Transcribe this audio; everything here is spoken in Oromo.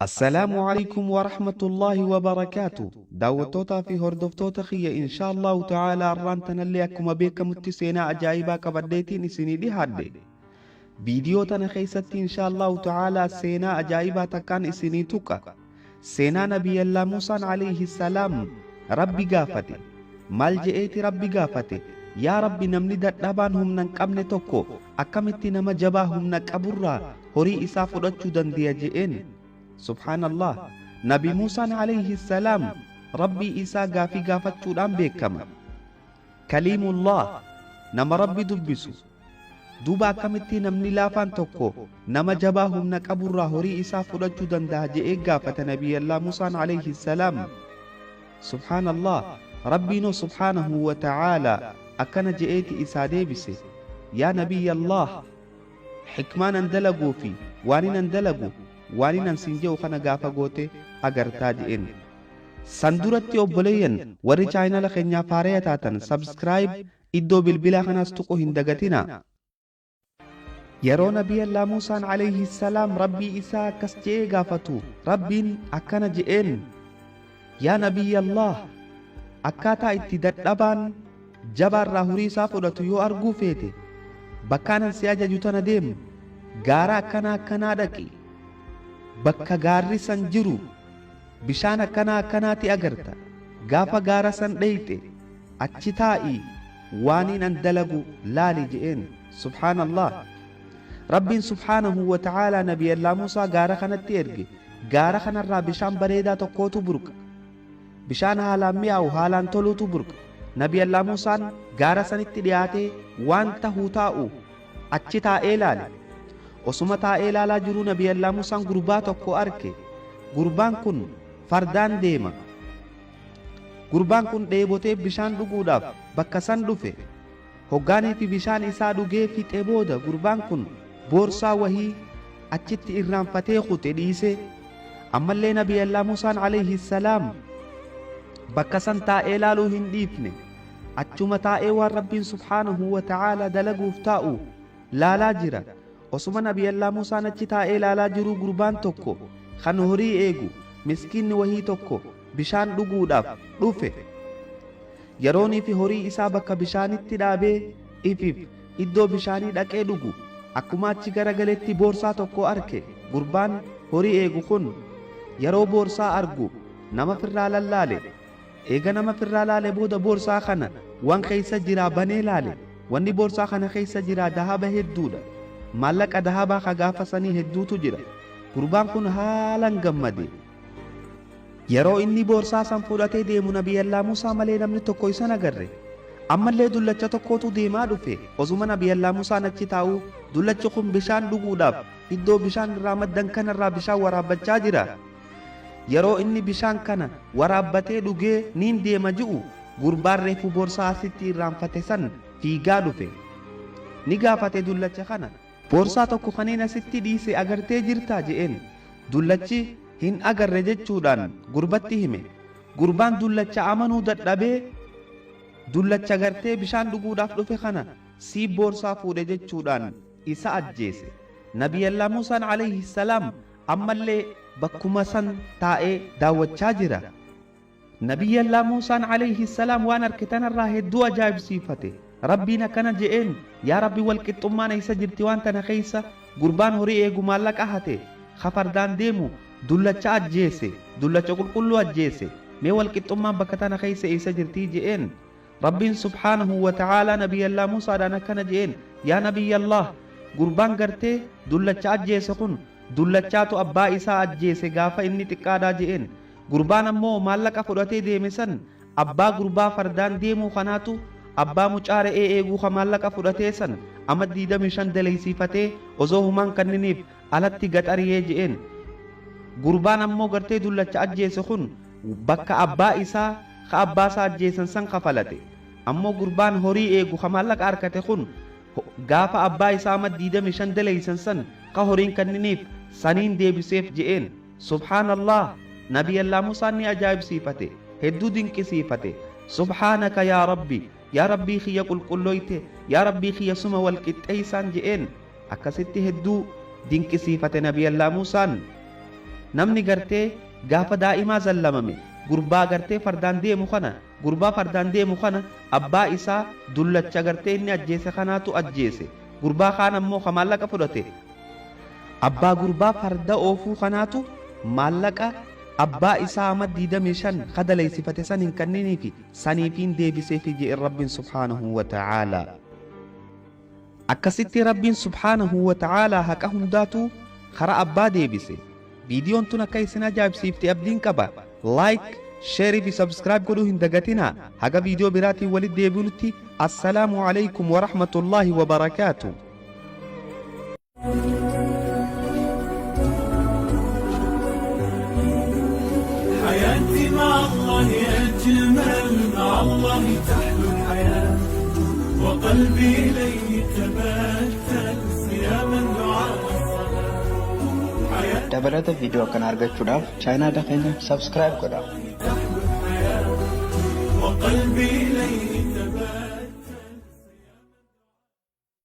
Assalaamu Aleykum Warahmatullaahi Wabarakaatu Daawwattootaa fi hordoftoota kiyya inshaa Allahu ta'aalaa arraan tanallee akkuma beekamutti seenaa ajaa'ibaa qabadheetiin isinii dhihaadhe. Viidiyoo tana keessatti inshaa Allahu ta'aalaa seenaa ajaa'ibaa takkaan isinii tuqa. Seenaa Nabiyyallaa Muusaan alayhi salaam Rabbi gaafate. Maal je'eeti Rabbi gaafate? Yaa Rabbi, namni dadhabaan humna hin qabne tokko akkamitti nama jabaa humna qaburraa horii isaa fudhachuu dandeya je'een. Subhaanallah, Nabi Muusaan alayhi salaam Rabbii isaa gaafii gaafachuudhaan beekama. Kaliimullah, nama Rabbi dubbisu. Duuba akkamitti namni laafaan tokko nama jabaa humna qaburraa horii isaa fudhachuu danda'a je'ee gaafata Nabiyyallah Muusaan alayhi salaam. Subhaanallah, Rabbiinoo subhaanahu wa ta'aalaa akkana je'eeti isaa deebise: Yaa Nabiyyallah, Hikmaan an dalaguu fi waanin an dalagu waanin an siin je'u kana gaafa goote agartaa je'een. San duratti obboleeyyan warri chaayinala keenyaaf haaraya taatan subscribe iddoo bilbilaa kanaas tuquu hin dagatinaa. Yeroo Nabiyallah Muusaan alayhi salaam Rabbii isaa akkas je'ee gaafatu, Rabbiin akkana je'een: Yaa Nabiyyallah, akkaataa itti dadhabaan jabaarraa horii isaa fudhatu yoo arguu feete, bakkaanan si ajaju tana deem, gaara akkanaa akkanaa dhaqi, bakka gaarri san jiru bishaan akkanaa akkanaati agarta, gaafa gaara san dheyxe achi taa'ii waaniin an dalagu laali je'een. Subhaanallah, Rabbiin subhaanahu wa ta'aalaa Nabiyallaa Muusaa gaara kanatti erge. Gaara kanarraa bishaan bareedaa tokkootu burqa. Bishaan haalaan mi'aawu, haalaan toluutu burqa. Nabiyallaa Muusaan gaara sanitti dhiyaatee waan tahuu taa'u achi taa'ee laale. Osuma taa'ee laalaa jiruu Nabiyallaa Muusaan gurbaa tokko arke. Gurbaan kun fardaan deema. Gurbaan kun dheebotee bishaan dhuguudhaaf bakka san dhufe. Hoggaanii fi bishaan isaa dhugee fixe booda gurbaan kun boorsaa wahii achitti irraanfatee kute, dhiise. Ammallee Nabiyallaa Muusaan alayhi salaam bakka san taa'ee laaluu hin dhiifne. Achuma taa'ee waan Rabbiin subhaanahu wa ta'aalaa dalaguuf taa'u laalaa jira. Osuma Nabiyallaa Muusaan achi taa'ee laalaa jiruu gurbaan tokko kan horii eegu, miskiinni wahii tokko bishaan dhuguudhaaf dhufe. Yeroonii fi horii isaa bakka bishaanitti dhaabee ifiif iddoo bishaanii dhaqee dhugu, akkuma achi garagaletti boorsaa tokko arke. Gurbaan horii eegu kun yeroo boorsaa argu nama firraa lallaale. Eega nama firraa laale booda boorsaa kana wan keessa jiraa banee laale. Wanni boorsaa kana keessa jiraa dahaba hedduudha. Maallaqa dahabaa ka gaafa sanii hedduutu jira. Gurbaan kun haalan gammade. Yeroo inni boorsaa san fudhatee deemu Nabiyallaa Muusaa malee namni tokko isa hin agarre. Ammallee dullacha tokkootu deemaa dhufe. Osuma Nabiyallaa Muusaan achi taa'uu dullachi kun bishaan dhuguudhaaf iddoo bishaan irraa maddan kanarraa bishaan waraabbachaa jira. Yeroo inni bishaan kana waraabbatee dhugee niin deema ji'u gurbaan reefu boorsaa asitti irraanfate san fiigaa dhufe. Ni gaafate dullacha kana. Boorsaa tokko kaniin asitti dhiise agartee jirtaa? je'een. Dullachi hin agarre jechuudhaan gurbatti hime. Gurbaan dullacha amanuu dadhabee, dullacha gartee bishaan dhuguudhaaf dhufe kana sii boorsaa fuudhe jechuudhaan isa ajjeese. Nabiyallah Muusaan alayhi salaam ammallee bakkuma san taa'ee daawwachaa jira. Nabiyyallah Muusaan alayhi salaam waan arke tanarraa hedduu ajaa'ibsiifate. Rabbiin akkana je'een, Yaa Rabbi, wal qixxummaan eessa jirti waan tana keessa? Gurbaan horii eegu maallaqa hate, ka fardaan deemu dullacha ajjeese, dullacha qulqulluu ajjeese. Mee wal qixxummaan bakka tana keessa eessa jirti? je'een. Rabbiin subhaanahu wa ta'aalaa Nabiyyallah Muusaadhaan akkana je'een, Yaa Nabiyyallah, gurbaan gartee dullacha ajjeese kun dullachaatu abbaa isaa ajjeese gaafa inni xiqqaadhaa je'een. Gurbaan ammoo maallaqa fudhatee deeme san abbaa gurbaa fardaan deemuu kanaatu abbaa mucaa re'ee eeguu ka maallaqa fudhatee san ama 25 daleysiifatee osoo humaan kanniniif alatti gad ariyee je'een. Gurbaan ammoo gartee dullacha ajjeese kun bakka abbaa isaa ka abbaa isaa ajjeesan san kafalate. Ammoo gurbaan horii eegu ka maallaqa arkate kun gaafa abbaa isaa ama 25 daleysan san ka horiin kanniniif saniin deebiseef je'een. Subhaanallah, Nabiyallah Muusaan ni ajaa'ibsiifate, hedduu dinqisiifate. Subhaanaka yaa Rabbi, yaa Rabbii kiyya qulqullooyte, yaa Rabbii kiyya suma wal qixxeeysaan je'een. Akkasitti hedduu dinqisiifate Nabiyallah Muusaan. Namni gartee gaafa daa'imaa zallamame gurbaa gartee fardaan deemu kana, gurbaa fardaan deemu kana abbaa isaa dullacha gartee inni ajjeese kanaatu ajjeese. Gurbaa kaan ammoo ka maallaqa fudhate abbaa gurbaa farda oofuu kanaatu maallaqa abbaa isaa ama 25 ka daleeysifate san hin kanniniifi saniifiin deebiseefi je'en Rabbiin subhaanahu wa ta'aalaa. Akkasitti Rabbiin subhaanahu wa ta'aalaa haqa hundaatuu kara abbaa deebise. Viidiyoon tun akka isin ajaa'ibsiifte abdiin qaba. Like, share fi subscribe godhuu hin dagatinaa. Haga viidiyoo biraatiin walitti deebinutti Assalaamu alaikum wa rahmatullaahi wa barakaatuh. حياتي مع الله أجمل، مع الله تحلو الحياة، وقلبي إليه تبتل، صياما دعاء الصلاة. حياتي Dabalata viidiyoo akkanaa argachuudhaaf chaanaala keenya subscribe godhaa. تحلو الحياة، وقلبي